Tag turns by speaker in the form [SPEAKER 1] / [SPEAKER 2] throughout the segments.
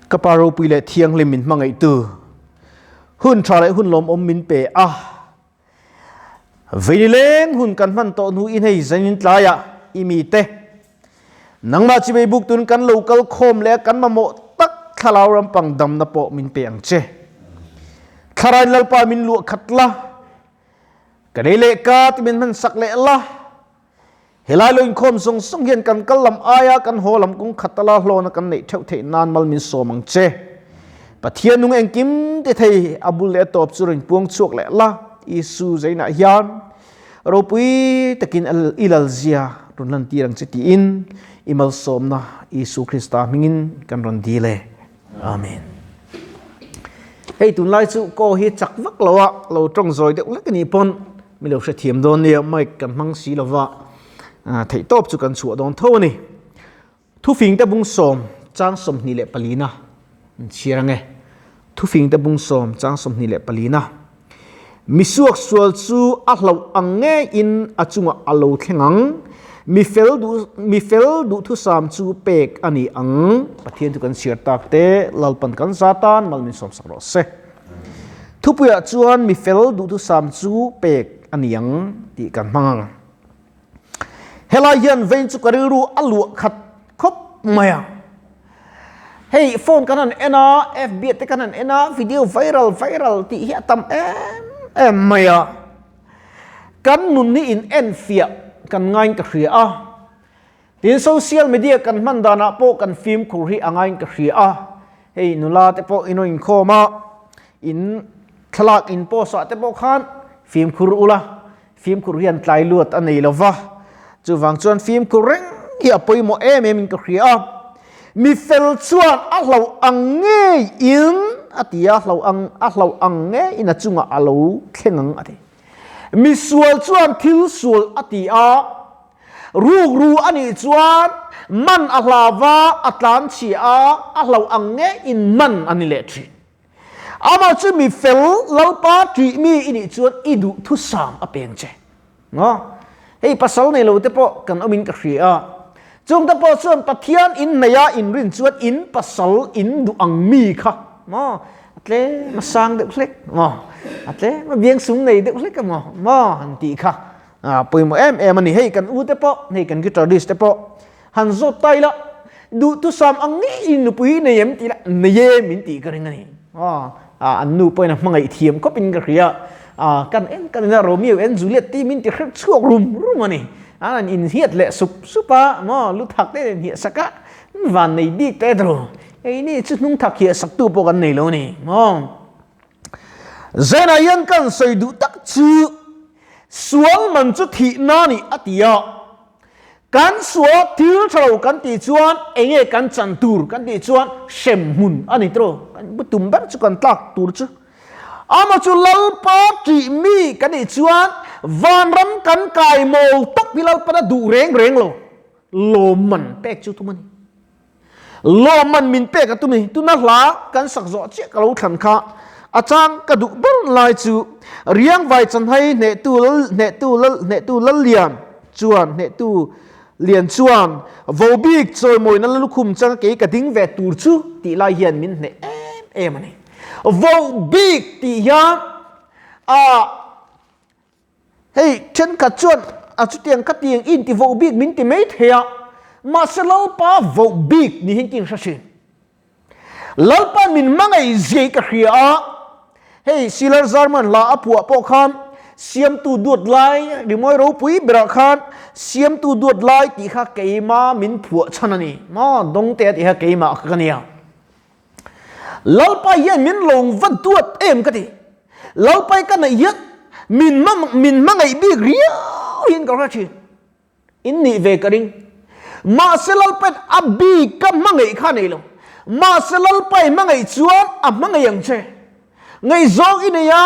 [SPEAKER 1] Ka Pa ropui leh thianghlim min hmangaihtu, hun tha leh hun lawmawm min pe a. Vei nileng hun kan hman tawh hnu in hei zanin tlaiah i mite nangmah chivei buk tun kan lo kal khawm leh a kan mamawh tak thlarau rampang damna pawh min pe ang che. Thlarauin Lalpa min luah khat la, ka nei leh ka ti min hman sak leh la. Helai lo inkhawm zawng zawng hian kan kal lam aia kan haw lam kawng khat tala hlawna kan neih theuh theih nan mal min sawm ang che. Pathian nung engkim ti thei a bul leh a tawp chu rawn puang chhuak leh la, Isu zeinah hian ropui takin i lalzia rawn lantir ang che tiin i malsawmna Isu Krista hmingin kan rawn dil e. Amen. Hei tunlai chu kaw hi chak vak lo a, lo tawng zawi deuh hlek a nih pawn mi lo hrethiam dawn nia, mic kan hmang si lova theihtawp chu kan chhuah dawn tho a ni. Thufing te bung sawm chang 24 na an chhiar ange. Thufing te bung sawm chang 24 na. Misuak sual chu a hlauh ang ngeiin a chungah a lo thleng ang, mi fel duh mi fel duhthusam chu pek a ni ang. Pathian chu kan chhiar tak te, Lalpan kan za tan mal min sawmsak rawh se. Thupuiah chuan mi fel duhthusam chu pek a ni ang tih kan hmang ang. Helai hian vein chu ka rilru a luah khat khawp mai a. Hei phone kan han en a, FB te kan han en a, video viral viral tih hi a tam em em mai a. Kan nun hi in en fiah kan ngaiin ka hria a. Tin social media kan hman danah pawh kan fimkhur hi a ngaiin ka hria a. Hei nula te pawh in inkhawm a, in thlalak in post ah te pawh khan fimkhur ula, Fimkhur hian tlai luat a nei lo va, chuvang chuan fimkhur reng hi a pawimawh em em in ka hria a. Mi fel chuan a hlauh ang ngeiin a ti a, hlauh ang a hlauh ang ngeiin a chungah a lo thleng ang a ti. Mi sual chuan thil sual a ti a, rukru a nih chuan man a hlau va, a tlan chhia a, a hlauh ang ngeiin man a ni leh thin. Amah chu mi fel Lalpa ṭih mi i nih chuan i duh thusam a peng che. Maw? Hei pasal nei lo te pawh kan awmin ka hria a. Chung te pawh chuan Pathian in nei a in rin chuan in pasal in duh ang mi kha maw? A tlem a sang deuh hlek maw? A tlem a biang sum nei deuh hlek emaw maw? Han tih kha a pawimawh em em a ni. Hei kan u te pawh, hei kan guitarist te pawh Han zawt ta ila, duhthusam ang ngeiin nupui nei em tih lah nei e min tih ka ring a ni. Aw, an nu pawhin a hmangaih thiam khawpin ka hria. Kan en kan ina Romeo and Juliet tih min ti hrep chhuak rum rum a ni. An inhiat leh sup sup a, maw lu thak te in hiah sak a, van nei bik te tawh. Keini chu hnung thak hiah sak tu pawh kan nei lo a ni, maw. Zanah hian kan sawi duh tak chu sual man chu thihna ni a ti a. Kan sual thil tha lo kan tih chuan enge kan chan tur kan tih chuan hrem hmun a ni tawh. Kan bu tum ber chu kan tlak tur chu. Amaw chu Lalpa tih mi kan nih chuan vanram kan kai mawl tawp hi Lalpan a duh reng reng lo. Lawmman pek chu tum a ni. Lawmman min pek a tum i tuna hla kan sak zawh chiah ka lo thlan kha a chang ka duh ber lai chu Riangvai chanhai hnehtu lal hnehtu lal hnehtu Lallian chuan hnehtu Lian chuan Vobik chawimawina lalukhum changa kei ka ding ve tur chu tih lai hian min hneh em em a ni. Vobik tih hian a Hei, thenkhat chuan a chutiang ka tiang i inti voh bik min ti mai thei a, mahse Lalpa voh bik ni hian ka inhre thin. Lalpa min hmangaih zia hi ka hria a, hei Silar Zarman hla a phuah pawh khan Siamtu duat lai rimawi ropui berah khan Siamtu duat lai tih kha keima min phuah chhan a ni maw, Dawngtea tih kha keimah kha ka nia. Lalpa hian min lawng va duat em ka ti. Lalpa hi ka neih hian min min hmangaih bik riau hian ka hre thin. In nih ve ka ring. Mahse Lalpa in a bik ka hmangaih kha nei lo. Mahse Lalpa i hmangaih chuan a hmangaih ang che. Ngaihzawng i nei a,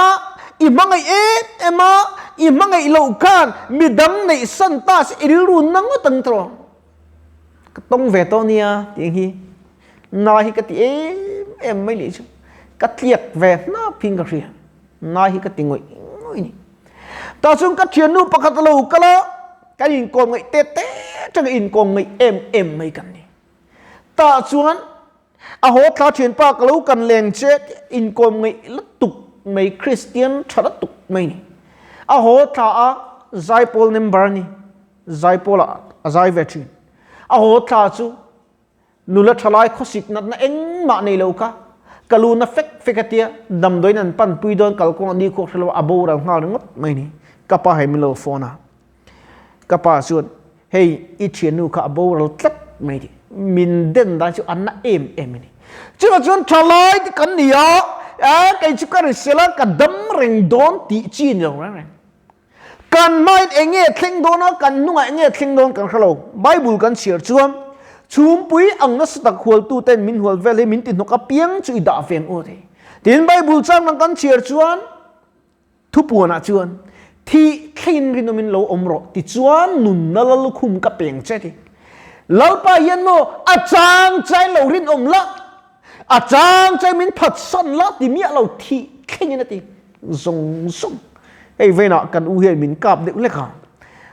[SPEAKER 1] i hmangaih em em a, i hmangaih loh khan midang neih san ta se i rilru na ngawt ang tawh. Ka tawng ve tawh nia tih ang hi. Na hi ka ti em em mai leh chu. Ka tliak ve hnap hin ka hria. Na hi ka ti ngawih ngawih ni. Tah chuan ka thiannu pakhat a lo kal a, kan inkawm ngaih te te tanga inkawm ngaih em em mai kan ni. Tah chuan. A haw thla thianpa ka lo kan leng che inkawm ngaih lutuk mai Kristian tha lutuk mai ni. A haw thla a zaipawl member a ni. Zaipawl ah a zai ve thin. A haw thla chu nula thalai khawsik natna engmah nei lo kha ka lu na fek fek a tia damdawiin an panpui dawn kalkawng a ni khuak hrelo a boral nghal ringawt mai ni. Ka pa hei min lo phone a. Ka pa chuan hei i thiannu kha a boral tlat mai tih min den dan chu a na em em a ni. Chuvang chuan thalai te kan ni a, a kei chu ka hrisel a, ka dam reng dawn tih chi ni lo reng reng. Kan hmain eng nge thleng dawn a, kan hnungah eng nge thleng dawn kan hre lo. Bible kan chhiar chuan chhumpui ang nasa tak hualtu ten min hual vel hi min ti hnawk apiang chu i dah ve ang u a ti. Tin Bible chang dang kan chhiar chuan Thupuanah chuan, Thih thlengin rinawmin lo awm rawh, tichuan nunna la lukhum ka peng che ti. Lalpa hian maw a chang chain lo rinawm la, a chang chain min phatsan la ti miah lo thih thlengin a ti zawng zawng. Hei veinah kan u hian min kap deuh hlek a,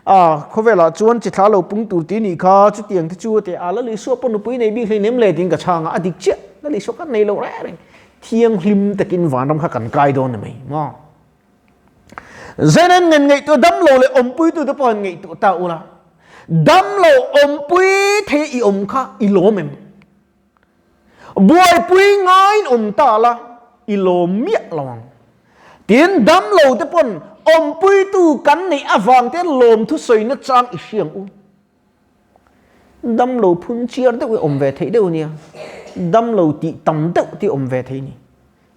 [SPEAKER 1] a khawvelah chuan chi thla lo pung tur ti nih kha chutiang te chu a ti a, Lal Isua pawh nupui nei bik hleinem le tiin ka chhang a, a dik chiah, Lal Isua kha nei lo reng reng. Thianghlim takin vanram kha kan kai dawn a ni mai maw? Zenan ngen ngaihtuah dam lo leh awmpuitu te pawh han ngaihtuah ta ula, dam lo awmpui thei i awm kha i lawm em? Buaipui ngaiin awm ta la i lawm miah lo ang. Tin, dam lo te pawn awmpuitu kan neih avang te lawmthu sawina chang i hria ang u. Damlo phun chiar deuh hi awm ve theih deuh ania, damlo tih tam deuh te awm ve thei ni.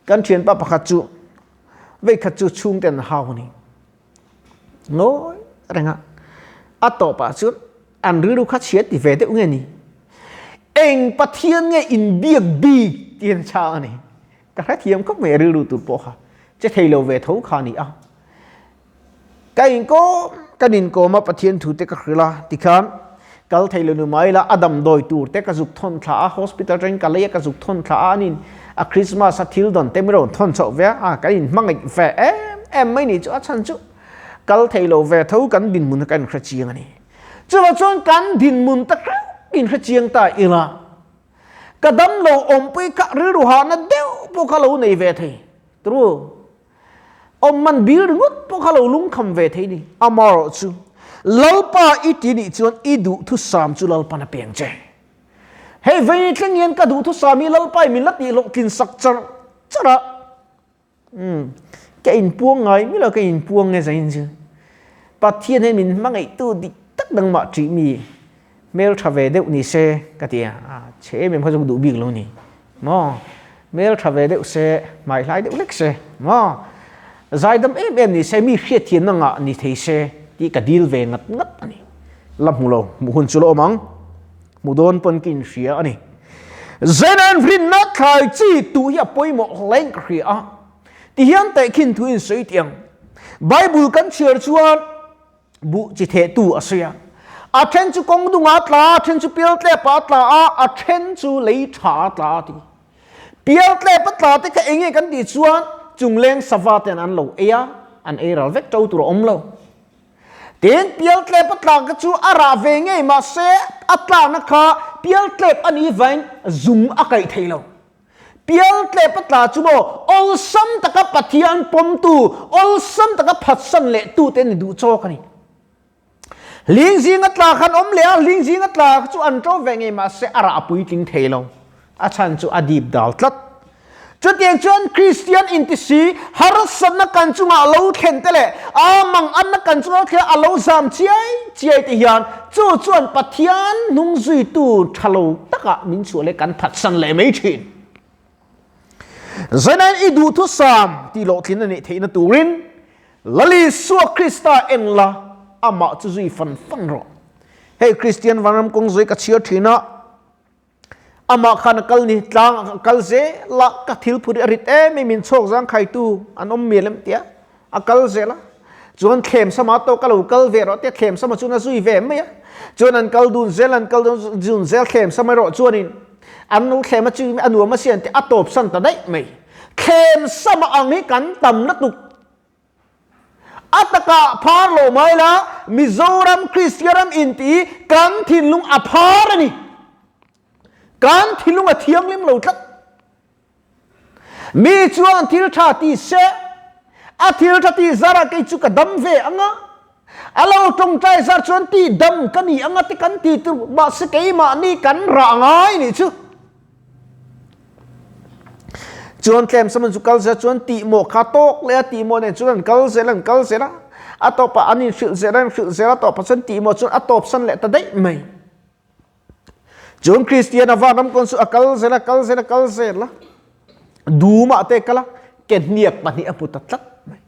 [SPEAKER 1] Kan thianpa pakhat chu veikhat chu chhungte an hau a ni. Ngawi reng a, a tawpah chuan an rilru kha chhia ti ve deuh nge ni. Eng Pathian nge inbiak bik tih an chhang a ni. Ka hrethiam khawp mai a rilru tur pawh kha che thei lo ve tho kha a ni a. Ka inkawm kan inkawm a Pathian thu te ka hrilh a tikhan kal thei lo ni mai la a damdawi tur te ka zuk thawn thla a hospital atangin ka lei a ka zuk thawn thla a anin a Christmas a thil dawn te min rawn thawn chhoh ve a a kan inhmangaih ve em em mai ni chu a chhan chu kal thei lo ve tho kan dinhmun kha kan inhre chiang a ni. Chuvang chuan kan dinhmun ta hreuh inhre chiang ta ila ka damlo awmpui kha rilru hahna deuh pawh kha lo nei ve thei turu. Awm man bil ringawt pawh kha lo lungkham ve thei ni. Amaherawh chu, Lalpa i ti nih chuan i duhthusam chu Lalpan a peng che. Hei vei thleng hian ka duhthusam hi Lalpa i min la tih hlawhtlin sak char char a. Umm, ka inpuang ngai mi lo, ka inpuang nge zain chu. Pathian hian min hmangaihtu dik tak dangmah ṭih mi hmelṭha ve deuh ni se ka ti a, chhe em em kha chu ka duh bik lo ni maw, hmelṭha ve deuh se, hmaihlai deuh hlek se maw, zaidam em em ni se, mi hriatthiamna ngah ni thei se tih ka dil ve ngat ngat a ni. La hmu lo, hmuh hun chu la awm ang, hmu dawn pawn ka inhria a ni. Zenan rinna thlai chi tuh hi a pawimawh hle ka hria a, tihian tehkhin thu in sawi tih ang. Bible kan chhiar chuan buh chi thehtu a sawi a. A then chu kawng dungah a tla a, a then chu pialtlep-ah a tla a, a then chu lei tha a tla a ti. Pialtlep a tla te kha eng nge kan tih chuan chungleng sava ten an lo ei a, an ei ral vek to tur a awm lo. Tin, pialtlep a tla kha chu a rah ve ngei mahse a tlakna kha pialtlep a nih vain zung a kaih thei lo. Pialtlep a tla chu maw awlsam taka Pathian pawmtu, awlsam taka phatsan leh tute ni duh chawk a ni. Hling zinga tla khan awm leh a, hling zinga tla chu an ṭo ve ngei mahse a rah a puitling thei lo. A chhan chu a dip dal tlat. Chutiang chuan Kristian intisi harsatna kan chungah lo thlen te leh a manganna kan chunga lo thlen a lo zam chiai chiai te hian chu chuan Pathian hnung zuitu tha lo takah min chhuah leh kan phatsan leh mai thin. Zainain i duhthusam tih hlawhtlin a nih theihna turin Lal Isua Krista en la, amah chu zui fan fan rawh. Hei Kristian vanram kawng zui ka chhiar thin a, Amah khan a kal ni, tlang a kal zel a, ka thil phur hi a rit em em in chhawk zang khaitu an awm mial em tia a kal zel a. Chuan thlem sama tawk a lo kal ve rawh tia thlem sama chuan a zui ve mai a. Chuan an kal dun zel, an kal dun zel thlem sama erawh chuanin an lo thlem a chu a nuam a sian tih a tawp san ta daih mai. Thlem sama ang hi kan tam lutuk. A takah phar lo mai la, Mizoram Kristian ram inti kan thinlung a phar a ni. Kan thinlung a thianghlim lo tlat. Mi chuan thil tha ti se, a thil tha ti zarah kei chu ka dam ve ang a, a lo tawngtai zar chuan ti dam ka ni ang a te kan ti tur, mahse keimahni kan rah ngai nih chu. Chuan tlem saman chu kal zel chuan tih mawh kha tawk leh a tih mawh nen chuan an kal zel an kal zel a, a tawpah an inhrilh zel a, an hrilh zel a tawpah chuan tih mawh chuan a tawp san leh ta daih mai. Chuan Kristian a vanram kawn chu a kal zel a kal zel a kal zel a, dumah te kal a, ke hniak pahnih a hmu ta tlat mai.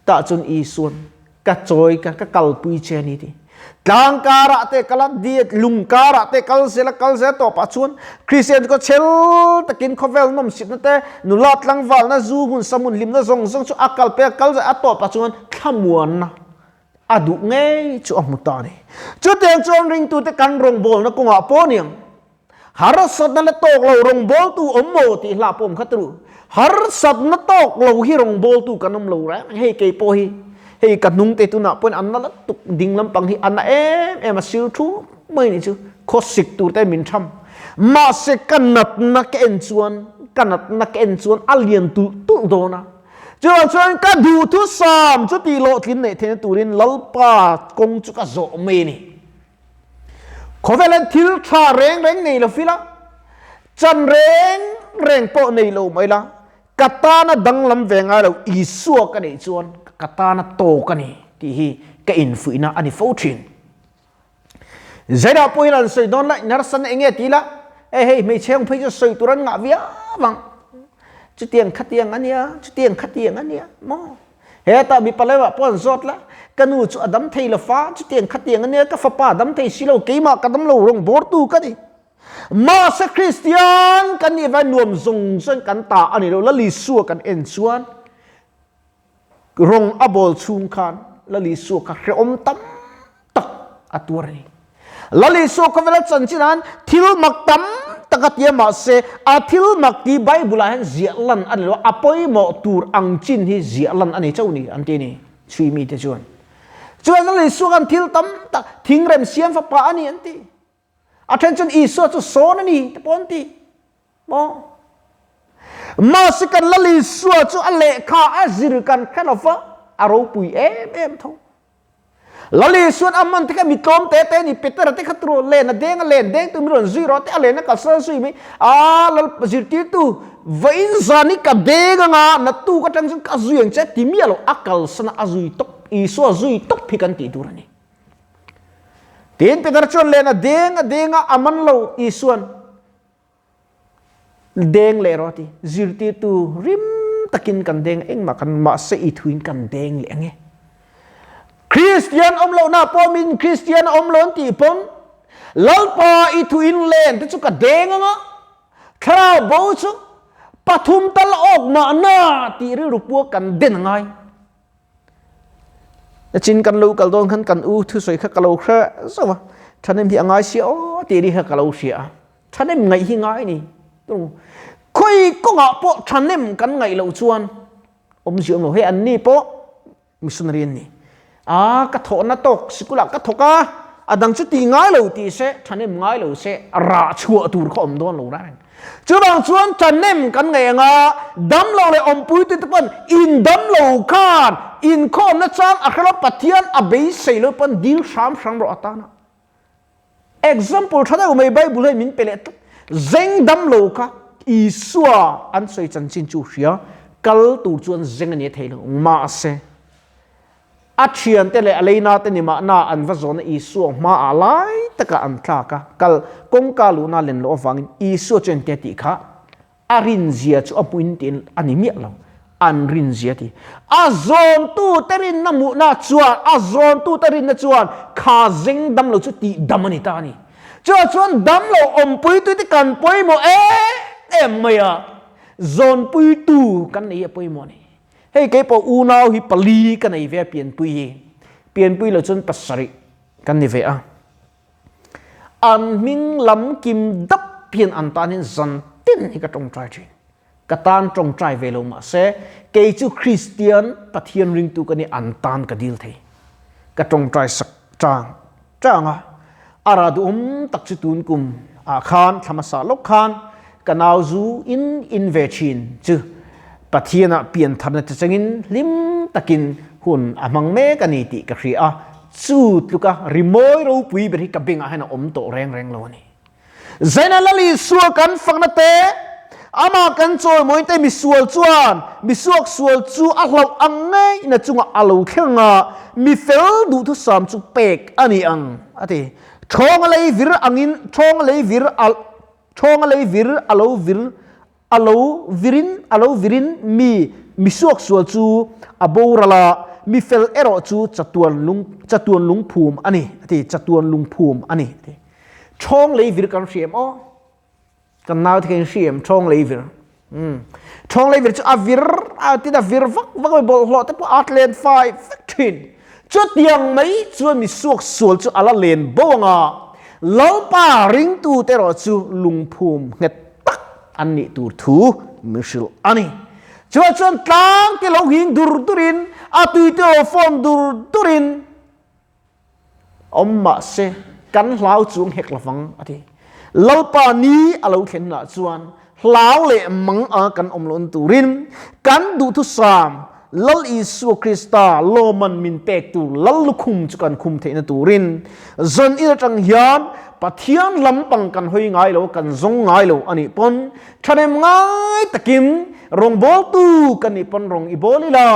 [SPEAKER 1] Tah chuan Isuan ka chawi ka ka kalpui che a ni ti. Tlang karah te kal a, diet lung karah te kal zel a kal zel tawpah chuan Kristian chu ka chhel takin khawvel nawmsitna te, nula tlangvalna, zu hmun sa hmun hlimna zawng zawng chu a kal pek a kal zel a tawpah chuan thlamuanna a duh ngei chu a hmu ta a ni. Chutiang chuan ringtute kan rawngbawlna kawngah pawh aniang harsatna la tawk lo rawngbawltu awm maw tih hla pawh awm kha turu. Harsatna tawk lo hi rawngbawltu kan awm lo reng reng. Hei kei pawh hi hei ka hnung te tunah pawhin an na la tuk ding lampang hi a na em em a sil thu mai ni chu khawsik tur te min tham. Mahse ka natna ka en chuan ka natna ka en chuan a lian tulh tulh dawn a. Chuvang chuan ka duhthusam chu tih hlawhtlin neih theihna turin Lalpa kawng chu ka zawh mai a ni. Khawvelan thil tha reng reng nei lo fila, chan reng reng pawh nei lo mai la, ka tana danglam ve ngai lo Isua ka neih chuan ka tana tawk a ni tih hi ka infuihna a ni fo thin. Zairah pawh hian an sawi dawn la, inharsan eng nge ti la, e hei hmeichhe ang phei chu sawi tur an ngah viau ang, chutiang khatiang a nia, chutiang khatiang a nia maw? Hetah mipa lemah pawh an zawt la, ka nu chu a dam thei lo fa, chutiang khatiang a nia, ka fapa a dam thei si lo, keimah ka dam lo rawng bawrtu ka ni. Mahse Kristian kan nih vai nuam zawng zawng kan ta a ni lo, Lal Isua kan en chuan Rawng a bawl chhung khan Lal Isua kha hrehawm tam tak a tuar a ni. Lal Isua khawvela chanchin han thil mak tam tak a ti a, mahse a thil mak ti Bible ah hian ziah lan a ni lo a, a pawimawh tur ang chin hi ziah lan a ni chauh ni an ti a ni chhui mite chuan. Chuan Lal Isua khan thil tam tak thingrem siam fapa a ni an ti. A then chuan Isua chu sawn a ni te pawh an ti. Maw? Mahse kan Lal Isua chu a lehkha a zir kan hre lo va, a ropui em em tho. Lal Isuan a man te kha mi tlawm te te ni Petera te kha turu len a deng a len deng tu mi rawn zui rawh te a len a kalsan zui mai a Lal zirtirtu vawiin zan hi ka deng anga naktuk atang chuan ka zui ang che ti miah lo a kalsan a zui tawp Isua zui tawp hi kan tih tur a ni. Tin Peter chuan len a deng a deng a a man lo Isuan Deng leh rawh a ti. Zirtirtu rim takin kan deng engmah kan mahse i thuin kan deng leh ange. Kristian awm lohna pawh min Kristian a awm lo an tih pawn Lalpa i thuin len te chu ka deng anga thlarau bo chu pathum tal awk mahna tih rilru pua kan den angai. Chin kan lo kal dawn khan kan u thusawi kha ka lo hre zauh a, thahnem hi a ngai sia aw tih ri kha ka lo hria a. Thahnem ngaih hi ngai ni. Khawi kawngah pawh thahnem kan ngaih loh chuan awmzia awm lo. Hei anni pawh missionary an ni. A ka thawhna tawk sikulah ka thawk a, a dang chu tih ngai lo tih se, thahnem ngai lo se, rah chhuah tur kha awm dawn lo reng. Chuvang chuan thahnem kan ngaih anga damlo leh awmpuitu te pawn in damlo khan inkhawmna chang a hrelo Pathian a beisei lo pawn dil hram hram rawh atana. Example tha deuh mai Bible hei min pe leh tlat. Zeng dam lo kha Isua an sawi chanchin chu hria, kal tur chuan zeng a ni thei lo. Mahse, a thiante leh a leina te ni mahna an va zawhna Isua hmaah lai takah an tlak a, kal kawngka luhna len loh avangin Isua chu engtia tih kha A rinzia chu a hmuin tiin a ni miah lo, an rinzia ti. A zawntute rinna hmuhna chuan, a zawntute rinna chuan kha zeng damlo chu tih dam a ni ta a ni. Chuvang chuan damlo awmpuitute kan pawimawh em em mai a, zawnpuitu kan nei hi a pawimawh a ni. Hei keipawh unau hi pali ka nei ve a pianpui hi, pianpui lo chuan pasarih kan ni ve a. An hming lam kim dap hian an tan hian zan tin hi ka tawngtai thin. Ka tan tawngtai ve lo mahse kei chu Kristian Pathian ringtu ka ni an tan ka dil thei. Ka tawngtai sak chang chang a, a rah duhawm tak chu tun kum Ah khan thlamasa lawk khan ka nau zu in in ve thin chu Pathian ah pian tharna che changin hlim takin hun a hmang mek a ni tih ka hria a, chu tluka rimawi ropui ber hi ka bengah hian a awm tawh reng reng lo a ni. Zaina Lal Isua kan fakna te, amah kan chawimawi te misual chuan misuak sual chu a hlauh ang ngei na chungah a lo thleng a, mi fel duhthusam chu pek a ni ang, a ti. Ṭhawnga lei vir angin ṭhawnga lei vir a ṭhawnga lei vir a lo vir a lo virin a lo virin mi misuak sual chu a boral a, mi fel erawh chu chatuan lung chatuan lungphum a ni a ti chatuan lungphum a ni a ti. Ṭhawng lei vir kan hria em aw? Kan naute kha in hria em ṭhawng lei vir? Umm ṭhawng lei vir chu a vir a tin a vir vak vak mai bawlhhlawh te pawh a tlen fai vek ṭhin. Chutiang mai chuan misuak sual chu a la len bo ang a, Lalpa ringtute erawh chu lungphum nghet tak an nih tur thu min hrilh a ni. Chuvang chuan tlang te lo nghing dur durin, a tui te lo fawm dur durin awm mah se kan hlau chuang hek lovang a ti. Lalpa ni a lo thlen hunah chuan hlau leh mang a kan awm loh turin kan duhthusam Lal Isua Krista lawman min pek tur Lal lukhum chu kan khum theihna turin zan in atang hian Pathian lampang kan hawi ngai lo kan zawng ngai lo a nih pawn thahnem ngai takin rawngbawltu kan nih pawn rawng i bawl ila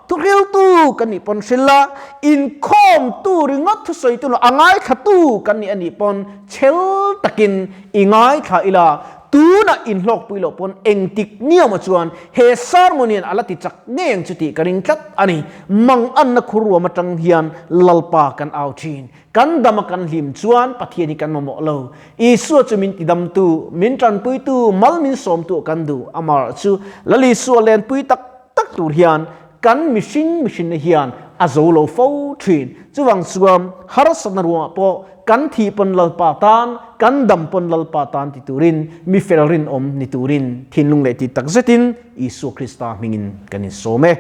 [SPEAKER 1] Thuhriltu kan nih pawn hril la, inkhawmtu ringawt thusawitu lo a ngaithlatu kan nih a nih pawn chhel takin i ngaithla ila, tunah inhlawkpui loh pawn engtik niawmah chuan he sermon hian a la ti chak ngei ang chu tih ka ring tlat a ni. Manganna khur ruam atang hian Lalpa kan au thin. Kan dama kan hlim chuan Pathian hi kan mamawh lo. Isua chu min tidamtu, min tanpuitu, mal min sawmtu kan duh. Amah chu Lal Isua lenpui tak tak tur hian kan mihring mihrinna hian a zo lo fo thin. Chuvang chuan harsatna ruangah pawh kan thih pawn Lalpa tan, kan dam pawn Lalpa tan ti turin mi fel rinawm ni turin thinlung leh tih tak zetin Isua Krista hmingin kan insawm e.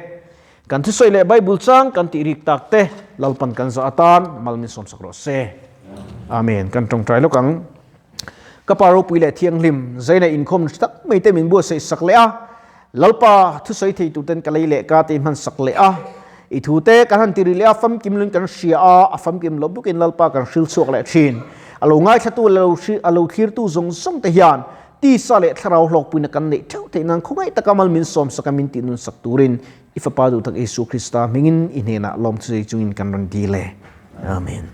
[SPEAKER 1] Kan thusawi leh Bible chang kan tih rik tak te Lalpan kan zah atan mal min sawmsak rawh se. Amen. Kan tawngtai lawk ang. Ka pa ropui leh thianghlim, zaina inkhawm tak mai te min buatsaih sak leh a, Lalpa thusawi thei turten ka lei leh ka te hman sak leh a, i thu te kan han ti rih leh a, famkim lun kan hria a, a famkim lo bawkin Lalpa kan hril chhuak leh thin. A lo ngaithlatu leh a lo thlirtu zawng zawng te hian tisa leh thlarau hlawkpuina kan neih theuh theih nan khawngaih taka mal min sawm sak a min tih nun sak turin i Fapa duhtak Isua Krista hmingin i hnenah lawmthu zei chungin kan rawn dil e. Amen.